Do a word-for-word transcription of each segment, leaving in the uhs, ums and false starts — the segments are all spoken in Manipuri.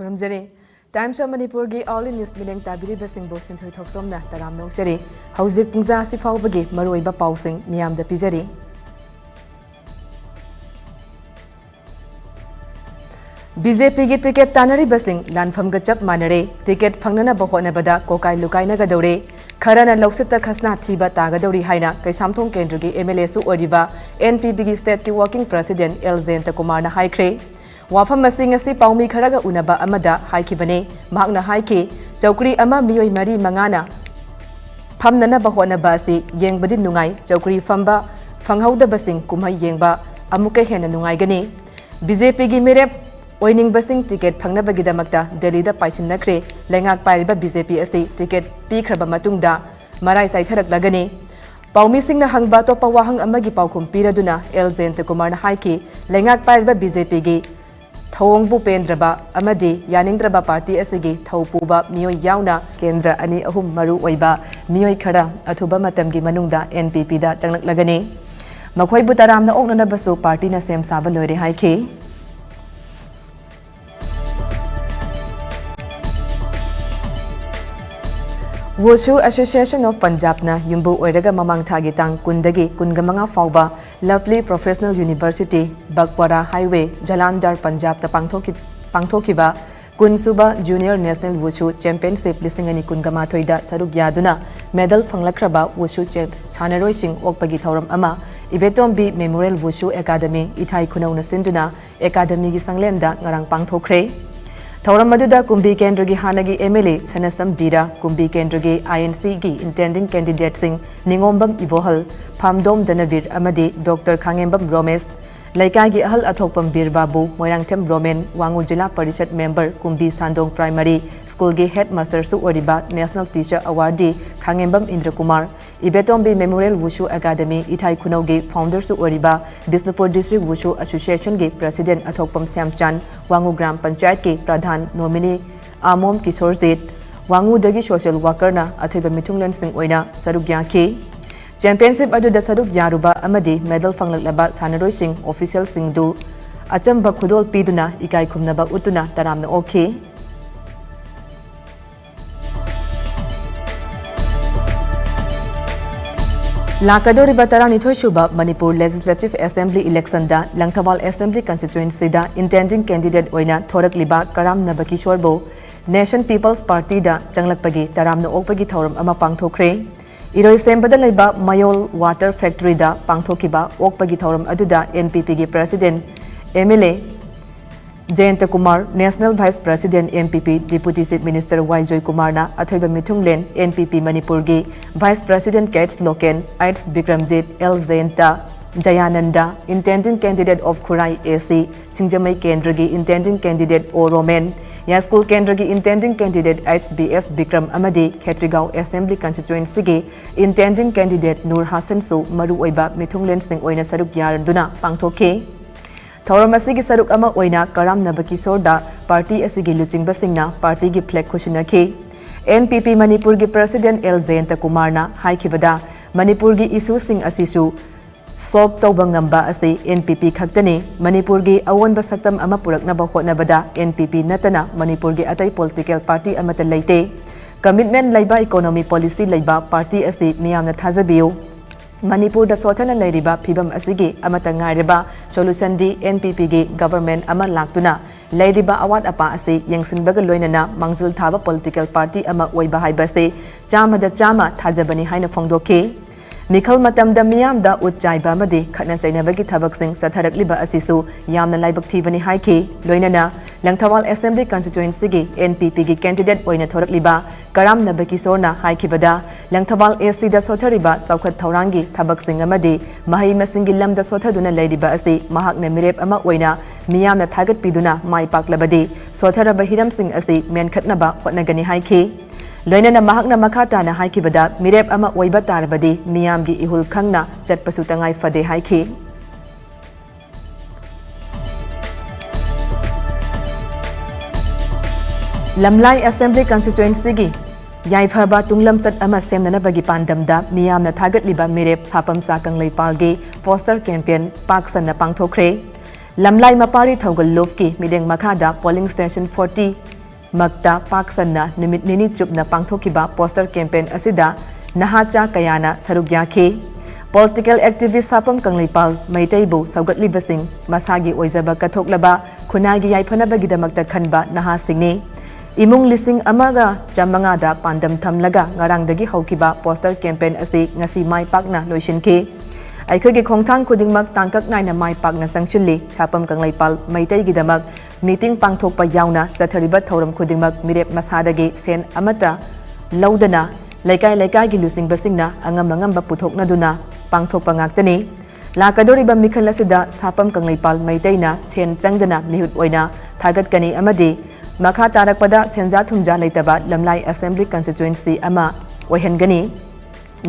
ꯊꯝꯖꯔꯤ꯫ Times of Manipurꯒꯤ Hourly News ꯃꯤꯠꯌꯦꯡ ꯇꯥꯕꯤꯔꯤꯕꯁꯤꯡꯕꯨ ꯁꯤꯟꯊꯣꯏ ꯊꯣꯛꯆꯣꯝꯅ ꯇꯔꯥꯝꯅ ꯑꯣꯛꯆꯔꯤ꯫ ꯍꯧꯖꯤꯛ ꯄꯨꯡꯖꯥ ꯑꯁꯤ ꯐꯥꯎꯕꯒꯤ ꯃꯔꯨꯑꯣꯏꯕ ꯄꯥꯎꯁꯤꯡ ꯃꯤꯌꯥꯝꯗ ꯄꯤꯖꯔꯤ꯫ ꯕꯤ ꯖꯦ ꯄꯤꯒꯤ ꯇꯤꯀꯦꯠ ꯇꯥꯟꯅꯔꯤꯕꯁꯤꯡ ꯂꯥꯟꯐꯝꯒ ꯆꯞ ꯃꯥꯟꯅꯔꯦ꯫ ꯇꯤꯀꯦꯠ ꯐꯪꯅꯅꯕ ꯍꯣꯠꯅꯕꯗ ꯀꯣꯀꯥꯏ ꯂꯨꯀꯥꯏꯅꯒꯗꯧꯔꯦ꯫ ꯈꯔꯅ ꯂꯧꯁꯤꯠꯇ ꯈꯁꯅꯥ ꯊꯤꯕ ꯇꯥꯒꯗꯧꯔꯤ ꯍꯥꯏꯅ ꯀꯩꯁꯥꯝꯊꯣꯡ ꯀꯦꯟꯗ꯭ꯔꯒꯤ ꯑꯦꯝ ꯑꯦꯜ ꯑꯦꯁꯨ ꯑꯣꯏꯔꯤꯕ ꯑꯦꯟ ꯄꯤ ꯄꯤꯒꯤ ꯁ꯭ꯇꯦꯠꯀꯤ ꯋꯥꯔꯀꯤꯡ ꯄ꯭ꯔꯁꯤꯗꯦꯟꯠ ꯑꯦꯜ ꯖꯌꯟꯇ ꯀꯨꯃꯥꯔꯅ ꯍꯥꯏꯈ꯭ꯔꯦ꯫ ꯋꯥꯐꯝ ꯑꯁꯤ ꯉꯁꯤ ꯄꯥꯎꯃꯤ ꯈꯔꯒ ꯎꯅꯕ ꯑꯃꯗ ꯍꯥꯏꯈꯤꯕꯅꯤ꯫ ꯃꯍꯥꯛꯅ ꯍꯥꯏꯈꯤ, ꯆꯧꯀ꯭ꯔꯤ ꯑꯃ ꯃꯤꯑꯣꯏ ꯃꯔꯤ ꯃꯉꯥꯅ ꯐꯝꯅꯅꯕ ꯍꯣꯠꯅꯕ ꯑꯁꯤ ꯌꯦꯡꯕꯗꯤ ꯅꯨꯡꯉꯥꯏ, ꯆꯧꯀ꯭ꯔꯤ ꯐꯝꯕ ꯐꯪꯍꯧꯗꯕꯁꯤꯡ ꯀꯨꯝꯍꯩ ꯌꯦꯡꯕ ꯑꯃꯨꯛꯀ ꯍꯦꯟꯅ ꯅꯨꯡꯉꯥꯏꯒꯅꯤ꯫ ꯕꯤ ꯖꯦ ꯄꯤꯒꯤ ꯃꯤꯔꯦꯞ ꯑꯣꯏꯅꯤꯡꯕꯁꯤꯡ ꯇꯤꯀꯦꯠ ꯐꯪꯅꯕꯒꯤꯗꯃꯛꯇ ꯗꯦꯜꯂꯤꯗ ꯄꯥꯏꯁꯤꯟꯅꯈ꯭ꯔꯦ꯫ ꯂꯩꯉꯥꯛ ꯄꯥꯏꯔꯤꯕ ꯕꯤ ꯖꯦ ꯄꯤ ꯑꯁꯤ ꯇꯤꯀꯦꯠ ꯄꯤꯈ꯭ꯔꯕ ꯃꯇꯨꯡꯗ ꯃꯔꯥꯏ ꯆꯥꯏꯊꯔꯛꯂꯒꯅꯤ꯫ ꯄꯥꯎꯃꯤꯁꯤꯡꯅ ꯍꯪꯕ ꯑꯇꯣꯞꯄ ꯋꯥꯍꯪ ꯑꯃꯒꯤ ꯄꯥꯎꯈꯨꯝ ꯄꯤꯔꯗꯨꯅ ꯑꯦꯜ ꯖꯌꯟꯇ ꯀꯨꯃꯥꯔꯅ ꯍꯥꯏꯈꯤ, ꯂꯩꯉꯥꯛ ꯄꯥꯏꯔꯤꯕ ꯕꯤ ꯖꯦ ꯄꯤꯒꯤ ꯊꯧꯑꯣꯡꯕꯨ ꯄꯦꯟꯗ꯭ꯔꯕ ꯑꯃꯗꯤ ꯌꯥꯅꯤꯡꯗ꯭ꯔꯕ ꯄꯥꯔꯇꯤ ꯑꯁꯤꯒꯤ ꯊꯧ ꯄꯨꯕ ꯃꯤꯑꯣꯏ ꯌꯥꯎꯅ ꯀꯦꯟꯗ꯭ꯔ ꯑꯅꯤ ꯑꯍꯨꯝ ꯃꯔꯨ ꯑꯣꯏꯕ ꯃꯤꯑꯣꯏ ꯈꯔ ꯑꯊꯨꯕ ꯃꯇꯝꯒꯤ ꯃꯅꯨꯡꯗ ꯑꯦꯟ ꯄꯤ ꯄꯤꯗ ꯆꯪꯂꯛꯂꯒꯅꯤ꯫ ꯃꯈꯣꯏꯕꯨ ꯇꯔꯥꯝꯅ ꯑꯣꯛꯅꯅꯕꯁꯨ ꯄꯥꯔꯇꯤꯅ ꯁꯦꯝ ꯁꯥꯕ ꯂꯣꯏꯔꯦ ꯍꯥꯏꯈꯤ꯫ Wushu Association of Punjabꯅ ꯌꯨꯝꯕꯨ ꯑꯣꯏꯔꯒ ꯃꯃꯥꯡ ꯊꯥꯒꯤ ꯇꯥꯡ ꯀꯨꯟꯗꯒꯤ ꯀꯨꯟꯒ ꯃꯉꯥ ꯐꯥꯎꯕ Lovely Professional University, ꯕꯒꯄꯔꯥ Highway, ꯖꯂꯥꯟꯙꯔ, ꯄꯟꯖꯥꯕꯇ ꯄꯥꯡꯊꯣꯛꯈꯤ-, ꯄꯥꯡꯊꯣꯛꯈꯤꯕ ꯀꯨꯟꯁꯨꯕ Junior National Wushu Championship ꯂꯤꯁꯤꯡ ꯑꯅꯤ ꯀꯨꯟꯒ ꯃꯥꯊꯣꯏꯗ ꯁꯔꯨꯛ ꯌꯥꯗꯨꯅ ꯃꯦꯗꯜ ꯐꯪꯂꯛꯈ꯭ꯔꯕ ꯋꯨꯁꯨ ꯆꯦ-, ꯁꯥꯟꯅꯔꯣꯏꯁꯤꯡ ꯑꯣꯛꯄꯒꯤ ꯊꯧꯔꯝ ꯑꯃ ꯏꯕꯦꯇꯣꯝꯕꯤ Memorial Wushu Academy, ꯏꯊꯥꯏ ꯈꯨꯅꯧꯅ ꯁꯤꯟꯗꯨꯅ ꯑꯦꯀꯥꯗꯃꯤꯒꯤ ꯁꯪꯂꯦꯟꯗ ꯉꯔꯥꯡ ꯄꯥꯡꯊꯣꯛꯈ꯭ꯔꯦ꯫ ꯊꯧꯔꯝ ꯑꯗꯨꯗ ꯀꯨꯝꯕꯤ ꯀꯦꯟꯗ꯭ꯔꯒꯤ ꯍꯥꯟꯅꯒꯤ ꯑꯦꯝ ꯑꯦꯜ ꯑꯦ ꯁꯅꯁꯝ ꯕꯤꯔꯥ, ꯀꯨꯝꯕꯤ ꯀꯦꯟꯗ꯭ꯔꯒꯤ ꯑꯥꯏ ꯑꯦꯟ ꯁꯤꯒꯤ intending candidateꯁꯤꯡ ꯅꯤꯉꯣꯝꯕꯝ ꯏꯕꯣꯍꯜ, ꯐꯥꯝꯗꯣꯝ ꯙꯅꯕꯤꯔ ꯑꯃꯗꯤ ꯗꯣꯛꯇꯔ ꯈꯥꯉꯦꯝꯕꯝ ꯔꯣꯃꯦꯁ, ꯂꯩꯀꯥꯏꯒꯤ ꯑꯍꯜ ꯑꯊꯣꯛꯄꯝ ꯕꯤꯔ ꯕꯥꯕꯨ, ꯃꯣꯏꯔꯥꯡꯊꯦꯝ ꯔꯣꯃꯦꯟ, ꯋꯥꯉꯨ ꯖꯤꯂꯥ ꯄꯔꯤꯁꯠ ꯃꯦꯝꯕꯔ, ꯀꯨꯝꯕꯤ ꯁꯥꯟꯗꯣꯡ ꯄ꯭ꯔꯥꯏꯃꯔꯤ ꯁ꯭ꯀꯨꯜꯒꯤ ꯍꯦꯗ ꯃꯥꯁꯇꯔꯁꯨ ꯑꯣꯏꯔꯤꯕ national teacher awardee Khangembam Indrakumar, Ibetombi Memorial Wushu Academy, ꯏꯊꯥꯏ ꯈꯨꯅꯧꯒꯤ ꯐꯥꯎꯟꯗꯔꯁꯨ ꯑꯣꯏꯔꯤꯕ ꯕꯤꯁꯅꯨꯄꯨꯔ District Wushu Associationꯒꯤ ꯄ꯭ꯔꯁꯤꯗꯦꯟꯠ ꯑꯊꯣꯛꯄꯝ ꯁ꯭ꯌꯥꯝꯆꯥꯟ, ꯋꯥꯉꯨ ꯒ꯭ꯔꯥꯝ ꯄꯟꯆꯥꯌꯠꯀꯤ ꯄ꯭ꯔꯙꯥꯟ ꯅꯣꯃꯤꯅꯤ ꯑꯥꯃꯣꯝ ꯀꯤꯁꯣꯔꯖꯤꯠ, ꯋꯥꯉꯨꯗꯒꯤ ꯁꯣꯁꯤꯌꯦꯜ ꯋꯥꯀꯔꯅ ꯑꯊꯣꯏꯕ ꯃꯤꯊꯨꯡꯂꯦꯟꯁꯤꯡ ꯑꯣꯏꯅ ꯁꯔꯨꯛ ꯌꯥꯈꯤ꯫ ꯆꯦꯝꯄꯤꯌꯟꯁꯤꯞ ꯑꯗꯨꯗ ꯁꯔꯨꯛ ꯌꯥꯔꯨꯕ ꯑꯃꯗꯤ ꯃꯦꯗꯜ ꯐꯪꯂꯛꯂꯕ ꯁꯥꯟꯅꯔꯣꯏꯁꯤꯡ, ꯑꯣꯐꯤꯁꯤꯌꯦꯜꯁꯤꯡꯗꯨ ꯑꯆꯝꯕ ꯈꯨꯗꯣꯜ ꯄꯤꯗꯨꯅ ꯏꯀꯥꯏ ꯈꯨꯝꯅꯕ ꯎꯠꯇꯨꯅ ꯇꯔꯥꯝꯅ ꯑꯣꯛꯈꯤ꯫ ꯂꯥꯛꯀꯗꯧꯔꯤꯕ ꯇꯔꯥꯅꯤꯊꯣꯏ ꯁꯨꯕ ꯃꯅꯤꯄꯨꯔ Legislative Assembly election ꯗ ꯂꯪꯊꯕꯥꯜ Assembly Constituency ꯗ intending candidate ꯑꯣꯏꯅ ꯊꯣꯔꯛꯂꯤꯕ ꯀꯔꯥꯝ ꯅꯕꯀꯤꯁꯣꯔꯕꯨ Nation People's Party ꯗ ꯆꯪꯂꯛꯄꯒꯤ ꯇꯔꯥꯝꯅ ꯑꯣꯛꯄꯒꯤ ꯊꯧꯔꯝ ꯑꯃ ꯄꯥꯡꯊꯣꯛꯈ꯭ꯔꯦ꯫ ꯏꯔꯣꯏꯁꯦꯝꯕꯗ ꯂꯩꯕ ꯃꯌꯣꯜ Water Factory ꯗ ꯄꯥꯡꯊꯣꯛꯈꯤꯕ ꯑꯣꯛꯄꯒꯤ ꯊꯧꯔꯝ ꯑꯗꯨꯗ N P P ꯒꯤ President, M L A, ꯖꯌꯟꯇ Kumar, National Vice President N P P Deputy Chief Minister Y ꯖꯣꯏꯀꯨꯃꯥꯔꯅ ꯑꯊꯣꯏꯕ ꯃꯤꯊꯨꯡꯂꯦꯟ, N P P ꯃꯅꯤꯄꯨꯔꯒꯤ Vice President ꯀꯦꯠꯁ Loken, H Bikramjit, L Jayanta, Jayananda, intending candidate of Khurai A C, Singjamei ꯀꯦꯟꯗ꯭ꯔꯒꯤ intending candidate O Romen, Yaiskul ꯀꯦꯟꯗ꯭ꯔꯒꯤ intending candidate H B S Bikram ꯑꯃꯗꯤ ꯈꯦꯇ꯭ꯔꯤꯒꯥꯎ Assembly Constituency ꯒꯤ intending candidate ꯅꯨꯔ ꯍꯥꯁꯟꯁꯨ ꯃꯔꯨꯑꯣꯏꯕ ꯃꯤꯊꯨꯡꯂꯦꯟꯁꯤꯡ ꯑꯣꯏꯅ ꯁꯔꯨꯛ ꯌꯥꯔꯗꯨꯅ ꯄꯥꯡꯊꯣꯛꯈꯤ꯫ ꯊꯧꯔꯝ ꯑꯁꯤꯒꯤ ꯁꯔꯨꯛ ꯑꯃ ꯑꯣꯏꯅ ꯀꯔꯥꯝ ꯅꯕꯀꯤꯁꯣꯔꯗ party ꯑꯁꯤꯒꯤ ꯂꯨꯆꯤꯡꯕꯁꯤꯡꯅ party ꯒꯤ flag ꯈꯨꯠꯁꯤꯟꯅꯈꯤ꯫ N P P ꯃꯅꯤꯄꯨꯔꯒꯤ President ꯑꯦꯜ ꯖꯌꯟꯇ ꯀꯨꯃꯥꯔꯅ ꯍꯥꯏꯈꯤꯕꯗ, ꯃꯅꯤꯄꯨꯔꯒꯤ issue ꯁꯤꯡ ꯑꯁꯤꯁꯨ solve ꯇꯧꯕ ꯉꯝꯕ ꯑꯁꯤ N P P ꯈꯛꯇꯅꯤ꯫ ꯃꯅꯤꯄꯨꯔꯒꯤ ꯑꯑꯣꯟꯕ ꯁꯛꯇꯝ ꯑꯃ ꯄꯨꯔꯛꯅꯕ ꯍꯣꯠꯅꯕꯗ N P P ꯅꯠꯇꯅ ꯃꯅꯤꯄꯨꯔꯒꯤ ꯑꯇꯩ political party ꯑꯃꯠꯇ ꯂꯩꯇꯦ꯫ Commitment ꯂꯩꯕ, economy policy ꯂꯩꯕ party ꯑꯁꯤ ꯃꯤꯌꯥꯝꯅ ꯊꯥꯖꯕꯤꯌꯨ꯫ ꯃꯅꯤꯄꯨꯔꯗ ꯁꯣꯊꯅ ꯂꯩꯔꯤꯕ ꯐꯤꯕꯝ ꯑꯁꯤꯒꯤ ꯑꯃꯠꯇ ꯉꯥꯏꯔꯕ solution ꯗꯤ N P P ꯒꯤ government ꯑꯃ ꯂꯥꯛꯇꯨꯅ ꯂꯩꯔꯤꯕ ꯑꯋꯥꯠ ꯑꯄꯥ ꯑꯁꯤ ꯌꯦꯡꯁꯤꯟꯕꯒ ꯂꯣꯏꯅꯅ ꯃꯥꯡꯖꯤꯜ ꯊꯥꯕ political party ꯑꯃ ꯑꯣꯏꯕ ꯍꯥꯏꯕꯁꯤ ꯆꯥꯝꯃꯗ ꯆꯥꯝꯃ ꯊꯥꯖꯕꯅꯤ ꯍꯥꯏꯅ ꯐꯣꯡꯗꯣꯛꯈꯤ꯫ ꯃꯤꯈꯜ ꯃꯇꯝꯗ ꯃꯤꯌꯥꯝꯗ ꯎꯠ ꯆꯥꯏꯕ ꯑꯃꯗꯤ ꯈꯠꯅ ꯆꯩꯅꯕꯒꯤ ꯊꯕꯛꯁꯤꯡ ꯆꯠꯊꯔꯛꯂꯤꯕ ꯑꯁꯤꯁꯨ ꯌꯥꯝꯅ ꯂꯥꯏꯕꯛ ꯊꯤꯕꯅꯤ ꯍꯥꯏꯈꯤ꯫ ꯂꯣꯏꯅꯅ ꯂꯪꯊꯕꯥꯜ Assembly Constituency ꯒꯤ N P P ꯒꯤ candidate ꯑꯣꯏꯅ ꯊꯣꯔꯛꯂꯤꯕ ꯀꯔꯥꯝ ꯅꯕꯀꯤꯁꯣꯔꯅ ꯍꯥꯏꯈꯤꯕꯗ, ꯂꯪꯊꯕꯥꯜ A C ꯗ ꯁꯣꯊꯔꯤꯕ ꯆꯥꯎꯈꯠ ꯊꯧꯔꯥꯡꯒꯤ ꯊꯕꯛꯁꯤꯡ ꯑꯃꯗꯤ ꯃꯍꯩ ꯃꯁꯤꯡꯒꯤ ꯂꯝꯗ ꯁꯣꯊꯗꯨꯅ ꯂꯩꯔꯤꯕ ꯑꯁꯤ ꯃꯍꯥꯛꯅ ꯃꯤꯔꯦꯞ ꯑꯃ ꯑꯣꯏꯅ ꯃꯤꯌꯥꯝꯅ ꯊꯥꯒꯠꯄꯤꯗꯨꯅ ꯃꯥꯏ ꯄꯥꯛꯂꯕꯗꯤ ꯁꯣꯊꯔꯕ ꯍꯤꯔꯝꯁꯤꯡ ꯑꯁꯤ ꯃꯦꯟꯈꯠꯅꯕ ꯍꯣꯠꯅꯒꯅꯤ ꯍꯥꯏꯈꯤ꯫ ꯂꯣꯏꯅꯅ ꯃꯍꯥꯛꯅ ꯃꯈꯥ ꯇꯥꯅ ꯍꯥꯏꯈꯤꯕꯗ, ꯃꯤꯔꯦꯞ ꯑꯃ ꯑꯣꯏꯕ ꯇꯥꯔꯕꯗꯤ ꯃꯤꯌꯥꯝꯒꯤ ꯏꯍꯨꯜ ꯈꯪꯅ ꯆꯠꯄꯁꯨ ꯇꯉꯥꯏ ꯐꯗꯦ ꯍꯥꯏꯈꯤ꯫ ꯂꯝꯂꯥꯏ Assembly Constituency ꯒꯤ ꯌꯥꯏꯐꯕ ꯇꯨꯡꯂꯝꯆꯠ ꯑꯃ ꯁꯦꯝꯅꯅꯕꯒꯤ ꯄꯥꯟꯗꯝꯗ ꯃꯤꯌꯥꯝꯅ ꯊꯥꯒꯠꯂꯤꯕ ꯃꯤꯔꯦꯞ ꯁꯥꯐꯝꯆꯥ ꯀꯪꯂꯩꯄꯥꯜꯒꯤ poster campaign ꯄꯥꯛ ꯁꯟꯅ ꯄꯥꯡꯊꯣꯛꯈ꯭ꯔꯦ꯫ ꯂꯝꯂꯥꯏ ꯃꯄꯥꯔꯤ ꯊꯧꯒꯜ ꯂꯨꯞꯀꯤ ꯃꯤꯠꯌꯦꯡ ꯃꯈꯥꯗ polling station forty ꯃꯛꯇ ꯄꯥꯛ ꯁꯟꯅ ꯅꯨꯃꯤꯠ ꯅꯤꯅꯤ ꯆꯨꯞꯅ ꯄꯥꯡꯊꯣꯛꯈꯤꯕ poster campaign ꯑꯁꯤꯗ ꯅꯍꯥꯆꯥ ꯀꯌꯥꯅ ꯁꯔꯨꯛ ꯌꯥꯈꯤ꯫ Political activist ꯁꯥꯄꯝ ꯀꯪꯂꯩꯄꯥꯜ ꯃꯩꯇꯩꯕꯨ ꯁꯧꯒꯠꯂꯤꯕꯁꯤꯡ ꯃꯁꯥꯒꯤ ꯑꯣꯏꯖꯕ ꯀꯠꯊꯣꯛꯂꯕ ꯈꯨꯟꯅꯥꯏꯒꯤ ꯌꯥꯏꯐꯅꯕꯒꯤꯗꯃꯛꯇ ꯈꯟꯕ ꯅꯍꯥꯁꯤꯡꯅꯤ꯫ ꯏꯃꯨꯡ ꯂꯤꯁꯤꯡ ꯑꯃꯒ ꯆꯥꯃꯉꯥꯗ ꯄꯥꯟꯗꯝ ꯊꯝꯂꯒ ꯉꯔꯥꯡꯗꯒꯤ ꯍꯧꯈꯤꯕ poster campaign ꯑꯁꯤ ꯉꯁꯤ ꯃꯥꯏ ꯄꯥꯛꯅ ꯂꯣꯏꯁꯤꯟꯈꯤ꯫ ꯑꯩꯈꯣꯏꯒꯤ ꯈꯣꯡꯊꯥꯡ ꯈꯨꯗꯤꯡꯃꯛ ꯇꯥꯡꯀꯛ ꯅꯥꯏꯅ ꯃꯥꯏ ꯄꯥꯛꯅ ꯆꯪꯁꯤꯜꯂꯤ꯫ ꯁꯥꯄꯝ ꯀꯪꯂꯩꯄꯥꯜ ꯃꯩꯇꯩꯒꯤꯗꯃꯛ meeting ꯄꯥꯡꯊꯣꯛꯄ ꯌꯥꯎꯅ ꯆꯠꯊꯔꯤꯕ ꯊꯧꯔꯝ ꯈꯨꯗꯤꯡꯃꯛ ꯃꯤꯔꯦꯞ ꯃꯁꯥꯗꯒꯤ ꯁꯦꯟ ꯑꯃꯠꯇ ꯂꯧꯗꯅ ꯂꯩꯀꯥꯏ ꯂꯩꯀꯥꯏꯒꯤ ꯂꯨꯆꯤꯡꯕꯁꯤꯡꯅ ꯑꯉꯝ ꯑꯉꯝꯕ ꯄꯨꯊꯣꯛꯅꯗꯨꯅ ꯄꯥꯡꯊꯣꯛꯄ ꯉꯥꯛꯇꯅꯤ꯫ ꯂꯥꯛꯀꯗꯧꯔꯤꯕ ꯃꯤꯈꯜ ꯑꯁꯤꯗ ꯁꯥꯄꯝ ꯀꯪꯂꯩꯄꯥꯜ ꯃꯩꯇꯩꯅ ꯁꯦꯟ ꯆꯪꯗꯅ ꯃꯤꯍꯨꯠ ꯑꯣꯏꯅ ꯊꯥꯒꯠꯀꯅꯤ ꯑꯃꯗꯤ ꯃꯈꯥ ꯇꯥꯔꯛꯄꯗ ꯁꯦꯟꯖꯥ ꯊꯨꯝꯖꯥ ꯂꯩꯇꯕ ꯂꯝꯂꯥꯏ assembly constituency ꯑꯃ ꯑꯣꯏꯍꯟꯒꯅꯤ꯫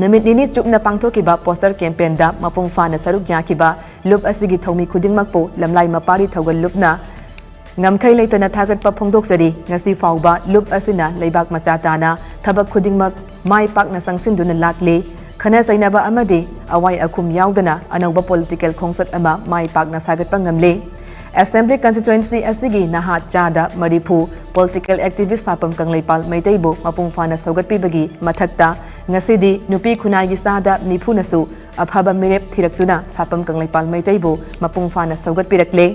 ꯅꯨꯃꯤꯠ ꯅꯤꯅꯤ ꯆꯨꯞꯅ ꯄꯥꯡꯊꯣꯛꯈꯤꯕ poster campaignꯗ ꯃꯄꯨꯡ ꯐꯥꯅ ꯁꯔꯨꯛ ꯌꯥꯈꯤꯕ ꯂꯨꯞ ꯑꯁꯤꯒꯤ ꯊꯧꯃꯤ ꯈꯨꯗꯤꯡꯃꯛꯄꯨ ꯂꯝꯂꯥꯏ ꯃꯄꯥꯔꯤ ꯊꯧꯒꯜ ꯂꯨꯞꯅ ꯉꯝꯈꯩ ꯂꯩꯇꯅ ꯊꯥꯒꯠꯄ ꯐꯣꯡꯗꯣꯛꯆꯔꯤ꯫ ꯉꯁꯤ ꯐꯥꯎꯕ ꯂꯨꯞ ꯑꯁꯤꯅ ꯂꯩꯕꯥꯛ ꯃꯆꯥ ꯇꯥꯅ ꯊꯕꯛ ꯈꯨꯗꯤꯡꯃꯛ ꯃꯥꯏ ꯄꯥꯛꯅ ꯆꯪꯁꯤꯟꯗꯨꯅ ꯂꯥꯛꯂꯤ꯫ ꯈꯠꯅ ꯆꯩꯅꯕ ꯑꯃꯗꯤ ꯑꯋꯥꯏ ꯑꯈꯨꯝ ꯌꯥꯎꯗꯅ ꯑꯅꯧꯕ political ꯈꯣꯡꯆꯠ ꯑꯃ ꯃꯥꯏ ꯄꯥꯛꯅ ꯁꯥꯒꯠꯄ ꯉꯝꯂꯤ꯫ Assembly constituency ꯑꯁꯤꯒꯤ ꯅꯍꯥ ꯆꯥꯗ ꯃꯔꯤꯐꯨ political activist ꯁꯥꯄꯝ ꯀꯪꯂꯩꯄꯥꯜ ꯃꯩꯇꯩꯕꯨ ꯃꯄꯨꯡ ꯐꯥꯅ ꯁꯧꯒꯠꯄꯤꯕꯒꯤ ꯃꯊꯛꯇ ꯉꯁꯤꯗꯤ ꯅꯨꯄꯤ ꯈꯨꯟꯅꯥꯏꯒꯤ ꯆꯥꯗ ꯅꯤꯐꯨꯅꯁꯨ ꯑꯐꯕ ꯃꯤꯔꯦꯞ ꯊꯤꯔꯛꯇꯨꯅ ꯁꯥꯄꯝ ꯀꯪꯂꯩꯄꯥꯜ ꯃꯩꯇꯩꯕꯨ ꯃꯄꯨꯡ ꯐꯥꯅ ꯁꯧꯒꯠꯄꯤꯔꯛꯂꯦ꯫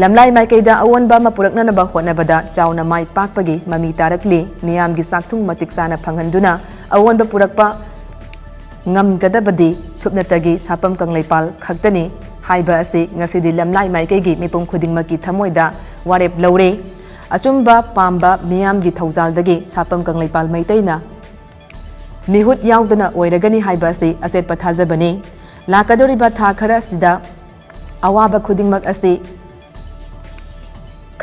ꯂꯝꯂꯥꯏ ꯃꯥꯏꯀꯩꯗ ꯑꯑꯣꯟꯕ ꯑꯃ ꯄꯨꯔꯛꯅꯅꯕ ꯍꯣꯠꯅꯕꯗ ꯆꯥꯎꯅ ꯃꯥꯏ ꯄꯥꯛꯄꯒꯤ ꯃꯃꯤ ꯇꯥꯔꯛꯂꯤ꯫ ꯃꯤꯌꯥꯝꯒꯤ ꯆꯥꯛꯊꯨꯡ ꯃꯇꯤꯛ ꯆꯥꯅ ꯐꯪꯍꯟꯗꯨꯅ ꯑꯑꯣꯟꯕ ꯄꯨꯔꯛꯄ ꯉꯝꯒꯗꯕꯗꯤ ꯁꯨꯞꯅꯇꯒꯤ ꯁꯥꯄꯝ ꯀꯪꯂꯩꯄꯥꯜ ꯈꯛꯇꯅꯤ ꯍꯥꯏꯕ ꯑꯁꯤ ꯉꯁꯤꯗꯤ ꯂꯝꯂꯥꯏ ꯃꯥꯏꯀꯩꯒꯤ ꯃꯤꯄꯨꯝ ꯈꯨꯗꯤꯡꯃꯛꯀꯤ ꯊꯃꯣꯏꯗ ꯋꯥꯔꯦꯞ ꯂꯧꯔꯦ꯫ ꯑꯆꯨꯝꯕ ꯄꯥꯝꯕ ꯃꯤꯌꯥꯝꯒꯤ ꯊꯧꯖꯥꯜꯗꯒꯤ ꯁꯥꯄꯝ ꯀꯪꯂꯩꯄꯥꯜ ꯃꯩꯇꯩꯅ ꯃꯤꯍꯨꯠ ꯌꯥꯎꯗꯅ ꯑꯣꯏꯔꯒꯅꯤ ꯍꯥꯏꯕ ꯑꯁꯤ ꯑꯆꯦꯠꯄ ꯊꯥꯖꯕꯅꯤ꯫ ꯂꯥꯛꯀꯗꯧꯔꯤꯕ ꯊꯥ ꯈꯔ ꯑꯁꯤꯗ ꯑꯋꯥꯕ ꯈꯨꯗꯤꯡꯃꯛ ꯑꯁꯤ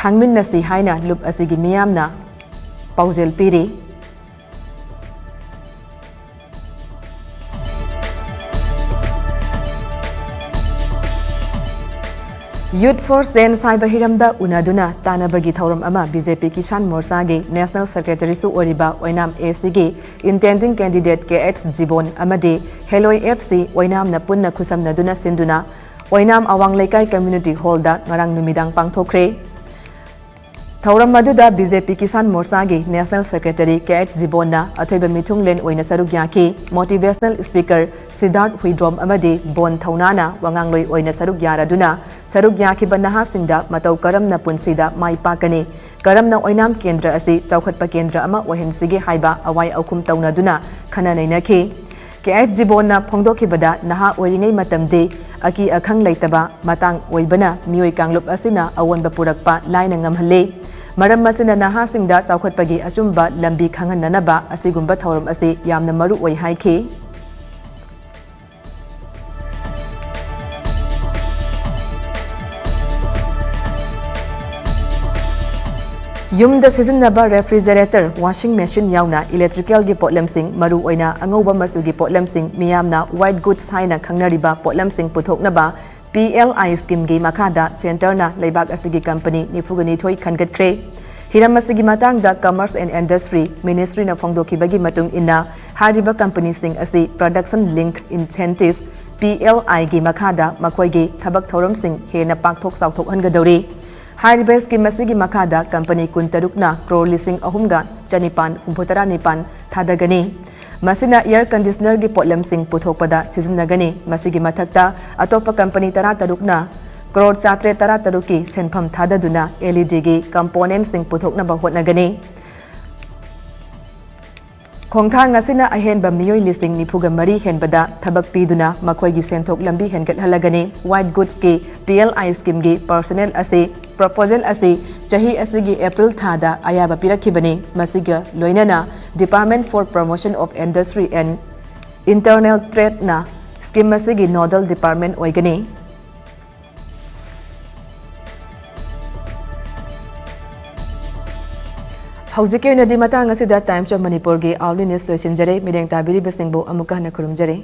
ꯈꯥꯡꯃꯤꯟꯅꯁꯤ ꯍꯥꯏꯅ ꯂꯨꯞ ꯑꯁꯤꯒꯤ ꯃꯤꯌꯥꯝꯅ ꯄꯥꯎꯖꯦꯜ ꯄꯤꯔꯤ꯫ Youth for Change ꯍꯥꯏꯕ ꯍꯤꯔꯝꯗ ꯎꯅꯗꯨꯅ ꯇꯥꯟꯅꯕꯒꯤ ꯊꯧꯔꯝ ꯑꯃ BJP Kisan Morchaꯒꯤ National Secretaryꯁꯨ ꯑꯣꯏꯔꯤꯕ ꯑꯣꯏꯅꯥꯝ ACꯒꯤ intending candidate KH ꯖꯤꯕꯣꯟ ꯑꯃꯗꯤ ꯍꯦꯂꯣꯏ FC ꯑꯣꯏꯅꯥꯝꯅ ꯄꯨꯟꯅ ꯈꯨꯠꯁꯝꯅꯗꯨꯅ ꯁꯤꯟꯗꯨꯅ ꯑꯣꯏꯅꯥꯝ ꯑꯋꯥꯡ ꯂꯩꯀꯥꯏ ꯀꯝꯃ꯭ꯌꯨꯅꯤꯇꯤ ꯍꯣꯜꯗ ꯉꯔꯥꯡ ꯅꯨꯃꯤꯗꯥꯡ ꯄꯥꯡꯊꯣꯛꯈ꯭ꯔꯦ꯫ ꯊꯧꯔꯝ ꯑꯗꯨꯗ ꯕꯤ ꯖꯦ ꯄꯤ ꯀꯤꯁꯥꯟ ꯃꯣꯔꯆꯥꯒꯤ ꯅꯦꯁꯅꯦꯜ ꯁꯦꯀ꯭ꯔꯦꯇꯔꯤ ꯀꯦ ꯑꯩꯆ ꯖꯤꯕꯣꯟꯅ ꯑꯊꯣꯏꯕ ꯃꯤꯊꯨꯡꯂꯦꯟ ꯑꯣꯏꯅ ꯁꯔꯨꯛ ꯌꯥꯈꯤ꯫ ꯃꯣꯇꯤꯚꯦꯁꯅꯦꯜ ꯁ꯭ꯄꯤꯀꯔ ꯁꯤꯗꯥꯔꯊ ꯍꯨꯏꯗ꯭ꯔꯣꯝ ꯑꯃꯗꯤ ꯕꯣꯟ ꯊꯧꯅꯥꯅ ꯋꯥꯉꯥꯡꯂꯣꯏ ꯑꯣꯏꯅ ꯁꯔꯨꯛ ꯌꯥꯔꯗꯨꯅ ꯁꯔꯨꯛ ꯌꯥꯈꯤꯕ ꯅꯍꯥꯁꯤꯡꯗ ꯃꯇꯧ ꯀꯔꯝꯅ ꯄꯨꯟꯁꯤꯗ ꯃꯥꯏ ꯄꯥꯛꯀꯅꯤ, ꯀꯔꯝꯅ ꯑꯣꯏꯅꯥꯝ ꯀꯦꯟꯗ꯭ꯔ ꯑꯁꯤ ꯆꯥꯎꯈꯠꯄ ꯀꯦꯟꯗ꯭ꯔ ꯑꯃ ꯑꯣꯏꯍꯟꯁꯤꯒꯦ ꯍꯥꯏꯕ ꯑꯋꯥꯏ ꯑꯈꯨꯝ ꯇꯧꯅꯗꯨꯅ ꯈꯟꯅ ꯅꯩꯅꯈꯤ꯫ ꯀꯦ ꯑꯩꯆ ꯖꯤꯕꯣꯟꯅ ꯐꯣꯡꯗꯣꯛꯈꯤꯕꯗ, ꯅꯍꯥ ꯑꯣꯏꯔꯤꯉꯩ ꯃꯇꯝꯗꯤ ꯑꯀꯤ ꯑꯈꯪ ꯂꯩꯇꯕ ꯃꯇꯥꯡ ꯑꯣꯏꯕꯅ ꯃꯤꯑꯣꯏ ꯀꯥꯡꯂꯨꯞ ꯑꯁꯤꯅ ꯑꯑꯣꯟꯕ ꯄꯨꯔꯛꯄ ꯂꯥꯏꯅ ꯉꯝꯍꯜꯂꯤ꯫ ꯃꯔꯝ ꯑꯁꯤꯅ ꯅꯍꯥꯁꯤꯡꯗ ꯆꯥꯎꯈꯠꯄꯒꯤ ꯑꯆꯨꯝꯕ ꯂꯝꯕꯤ ꯈꯪꯍꯟꯅꯅꯕ ꯑꯁꯤꯒꯨꯝꯕ ꯊꯧꯔꯝ ꯑꯁꯤ ꯌꯥꯝꯅ ꯃꯔꯨ ꯑꯣꯏ ꯍꯥꯏꯈꯤ꯫ ꯌꯨꯝꯗ ꯁꯤꯖꯤꯟꯅꯕ ꯔꯦꯐ꯭ꯔꯤꯖꯔꯦꯇꯔ, ꯋꯥꯁꯤꯡ ꯃꯦꯁꯤꯟ ꯌꯥꯎꯅ ꯏꯂꯦꯛꯇ꯭ꯔꯤꯀꯦꯜꯒꯤ ꯄꯣꯠꯂꯝꯁꯤꯡ, ꯃꯔꯨꯑꯣꯏꯅ ꯑꯉꯧꯕ ꯃꯆꯨꯒꯤ ꯄꯣꯠꯂꯝꯁꯤꯡ, ꯃꯤꯌꯥꯝꯅ ꯋꯥꯏꯠ ꯒꯨꯗꯁ ꯍꯥꯏꯅ ꯈꯪꯅꯔꯤꯕ ꯄꯣꯠꯂꯝꯁꯤꯡ ꯄꯨꯊꯣꯛꯅꯕ ꯄꯤ ꯑꯦꯜ ꯑꯥꯏ ꯁ꯭ꯀꯤꯝꯒꯤ ꯃꯈꯥꯗ ꯁꯦꯟꯇꯔꯅ ꯂꯩꯕꯥꯛ ꯑꯁꯤꯒꯤ ꯀꯝꯄꯅꯤ ꯅꯤꯐꯨꯒ ꯅꯤꯊꯣꯏ ꯈꯟꯒꯠꯈ꯭ꯔꯦ꯫ ꯍꯤꯔꯝ ꯑꯁꯤꯒꯤ ꯃꯇꯥꯡꯗ ꯀꯃꯔꯁ ꯑꯦꯟ ꯏꯟꯗꯁꯇ꯭ꯔꯤ ꯃꯤꯅꯤꯁꯇ꯭ꯔꯤꯅ ꯐꯣꯡꯗꯣꯛꯈꯤꯕꯒꯤ ꯃꯇꯨꯡ ꯏꯟꯅ, ꯍꯥꯏꯔꯤꯕ ꯀꯝꯄꯅꯤꯁꯤꯡ ꯑꯁꯤ production link incentive, P L ꯑꯥꯏꯒꯤ ꯃꯈꯥꯗ ꯃꯈꯣꯏꯒꯤ ꯊꯕꯛ ꯊꯧꯔꯝꯁꯤꯡ ꯍꯦꯟꯅ ꯄꯥꯛꯊꯣꯛ ꯆꯥꯎꯊꯣꯛꯍꯟꯒꯗꯧꯔꯤ꯫ ꯍꯥꯏꯔꯤꯕ ꯁ꯭ꯀꯤꯝ ꯑꯁꯤꯒꯤ ꯃꯈꯥꯗ ꯀꯝꯄꯅꯤ ꯀꯨꯟꯇꯔꯨꯛꯅ ꯀ꯭ꯔꯣꯔ ꯂꯤꯁꯤꯡ ꯑꯍꯨꯝꯒ ꯆꯅꯤꯄꯥꯟ ꯍꯨꯝꯐꯨꯇꯔꯥ ꯅꯤꯄꯥꯟ ꯊꯥꯗꯒꯅꯤ꯫ ꯃꯁꯤꯅ ꯑꯦꯌꯔ ꯀꯟꯗꯤꯁꯅꯔꯒꯤ ꯄꯣꯠꯂꯝꯁꯤꯡ ꯄꯨꯊꯣꯛꯄꯗ ꯁꯤꯖꯤꯟꯅꯒꯅꯤ꯫ ꯃꯁꯤꯒꯤ ꯃꯊꯛꯇ, ꯑꯇꯣꯞꯄ ꯀꯝꯄꯅꯤ ꯇꯔꯥꯇꯔꯨꯛꯅ ꯀ꯭ꯔꯣꯔ ꯆꯥꯇ꯭ꯔꯦꯠ ꯇꯔꯥꯇꯔꯨꯛꯀꯤ ꯁꯦꯟꯐꯝ ꯊꯥꯗꯗꯨꯅ ꯑꯦꯜ ꯏ ꯗꯤꯒꯤ ꯀꯝꯄꯣꯅꯦꯟꯠꯁꯤꯡ ꯄꯨꯊꯣꯛꯅꯕ ꯍꯣꯠꯅꯒꯅꯤ꯫ ꯈꯣꯡꯊꯥꯡ ꯑꯁꯤꯅ ꯑꯍꯦꯟꯕ ꯃꯤꯑꯣꯏ ꯂꯤꯁꯤꯡ ꯅꯤꯐꯨꯒ ꯃꯔꯤ ꯍꯦꯟꯕꯗ ꯊꯕꯛ ꯄꯤꯗꯨꯅ ꯃꯈꯣꯏꯒꯤ ꯁꯦꯟꯊꯣꯛ ꯂꯝꯕꯤ ꯍꯦꯟꯒꯠꯍꯜꯂꯒꯅꯤ꯫ ꯋꯥꯏꯠ ꯒꯨꯗꯁꯀꯤ ꯄꯤ ꯑꯦꯜ ꯑꯥꯏ ꯁ꯭ꯀꯤꯝꯒꯤ ꯄꯔꯁꯣꯅꯦꯜ ꯑꯁꯤ, ꯄ꯭ꯔꯣꯄꯣꯖꯦꯜ ꯑꯁꯤ ꯆꯍꯤ ꯑꯁꯤꯒꯤ ꯑꯦꯄ꯭ꯔꯤꯜ ꯊꯥꯗ ꯑꯌꯥꯕ ꯄꯤꯔꯛꯈꯤꯕꯅꯤ꯫ ꯃꯁꯤꯒ ꯂꯣꯏꯅꯅ Department for Promotion of Industry and Internal Tradeꯅ ꯁ꯭ꯀꯤꯝ ꯑꯁꯤꯒꯤ ꯅꯣꯗꯜ ꯗꯤꯄꯥꯔꯠꯃꯦꯟꯠ ꯑꯣꯏꯒꯅꯤ꯫ ꯍꯧꯖꯤꯛꯀꯤ ꯑꯣꯏꯅꯗꯤ ꯃꯇꯥꯡ ꯑꯁꯤꯗ Times of ꯃꯅꯤꯄꯨꯔꯒꯤ ꯑꯥꯎꯂꯤ ꯅ꯭ꯌꯨꯁ ꯂꯣꯏꯁꯤꯟꯖꯔꯦ꯫ ꯃꯤꯠꯌꯦꯡ ꯇꯥꯕꯤꯔꯤꯕꯁꯤꯡꯕꯨ ꯑꯃꯨꯛꯀ ꯍꯟꯅ ꯈꯨꯔꯨꯝꯖꯔꯤ꯫